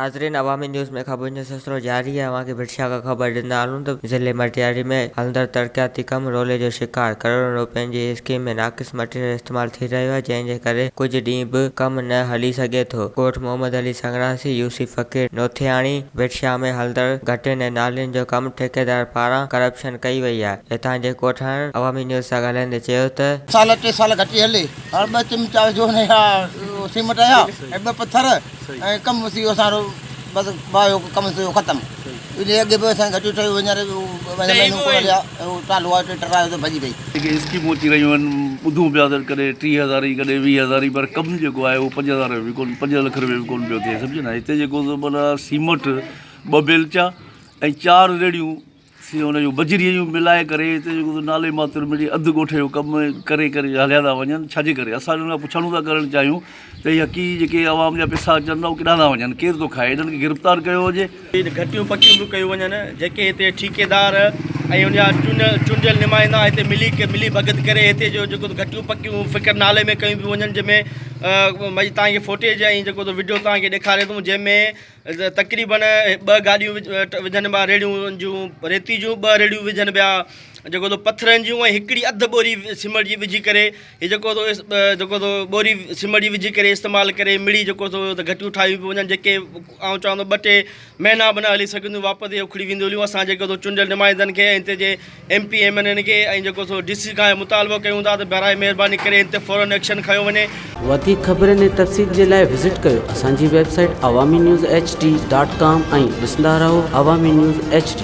ناظرين عوامي نيوز ۾ خبرن جو سلسلو جاري آهي اوهان کي ڀٽ شاهه کان خبر ڏيندا هلون ته ضلعي مٽياري ۾ هلندڙ ترقياتي ڪم رولي جو شڪار ڪروڙين روپين جي اسڪيم ۾ ناقص مٽيريل استعمال ٿي رهيو آهي جنهن جي ڪري ڪجهه ڏينهن به ڪم نه هلي سگهي ٿو ڳوٺ محمد علي سنگراسي يوسي فقير نوٿياڻي ڀٽ شاهه ۾ هلندڙ گهٽين ۽ نالين جو ڪم ٺيڪيدار پاران ڪرپشن ڪئي وئي آهي هتان جي ڳوٺاڻن عوامي نيوز سان ڳالهائيندي چيو ته. سال ٽي سال گهٽي هلي هاڻ ٻه چمچا وجهو ان جا سيمٽ جا ۽ ٻه پٿر ۽ ڪم ٿي ويو اسان جو بس باهه جو ڪم ٿي ويو ختم ان جي اڳي به اسان گهٽيون ٺهيون هينئر مهينو ڪونه هليا ٽالو آيو ٽريڪٽر آيو ته ڀڄي وئي. جيڪي اسڪيمون اچي رهيون آهن ٻڌون پيا ته ڪڏهن 30 هزار جي ڪڏهن 20 هزار جي پر ڪم جيڪو آهي اهو 5000 رپيو به ڪونه 5 لک رپيو به ڪونه پيو ٿئي سمجهيو نه هتي جيڪو سو معنيٰ سيمٽ ٻه بيلچا ۽ چار ريڙهيون سي ان جون بجريء جون ملائي ڪري هتي جيڪو سو نالي ماتر مڙئي اڌ ڳوٺ جو ڪم ڪري ڪري هليا ٿا وڃن ڇا جي ڪري اسان انهن کان پڇاڻو ٿا ڪرڻ چاهيون ته هي حقي جيڪي عوام جا پئسا اچن ٿا اهي ڪيڏانهن ٿا وڃن ڪير ٿو کائي انهن کي گرفتار ڪيو وڃي. گهٽيون پڪيون به ڪيون وڃن جيڪي هتي ٺيڪيدار ۽ ان جا چونڊيل نمائندا هتي ملي ملي ڀڳت ڪري هتي جو جيڪو گهٽيون پڪيون فڪر نالي ۾ ڪيون پيون وڃن جنهن ۾ ۾ توهان کي فوٽيج ۽ جيڪو وڊيو توهان کي ڏيکاري ٿو جنهن ۾ تقريبن ٻه گاڏيون وجهن پيا ريڙهيون جون ريتي جون ٻه ريڙهيون وجهن پيا جيڪو تو پٿرن جون ۽ هڪڙي اڌ ٻوري سيمنٽ جي وجهي ڪري هي جيڪو تو جيڪو تو ٻوري سيمنٽ جي وجهي ڪري استعمال ڪري مڙئي جيڪو تو گهٽيون ٺاهيون پيون وڃن جيڪي آئون چوان ٿو ٻه ٽي مهينا به نه هلي سگهنديون واپس اهي اکڙي وينديون هليون اسان جيڪو تو چونڊيل نمائندن کي ۽ هتي جي M P M N N کي ۽ جيڪو سو ڊي سي کان مطالبو ڪيون ٿا ته براء مهرباني ڪري هن تي فورن ايڪشن کنيو وڃي. وڌيڪ خبرن ۽ تفصيل جي لاء وزٽ ڪيو اسان جي website Awami news H D dot com ۽ ڏسندا رهو عوامي نيوز ايڇ ڊي.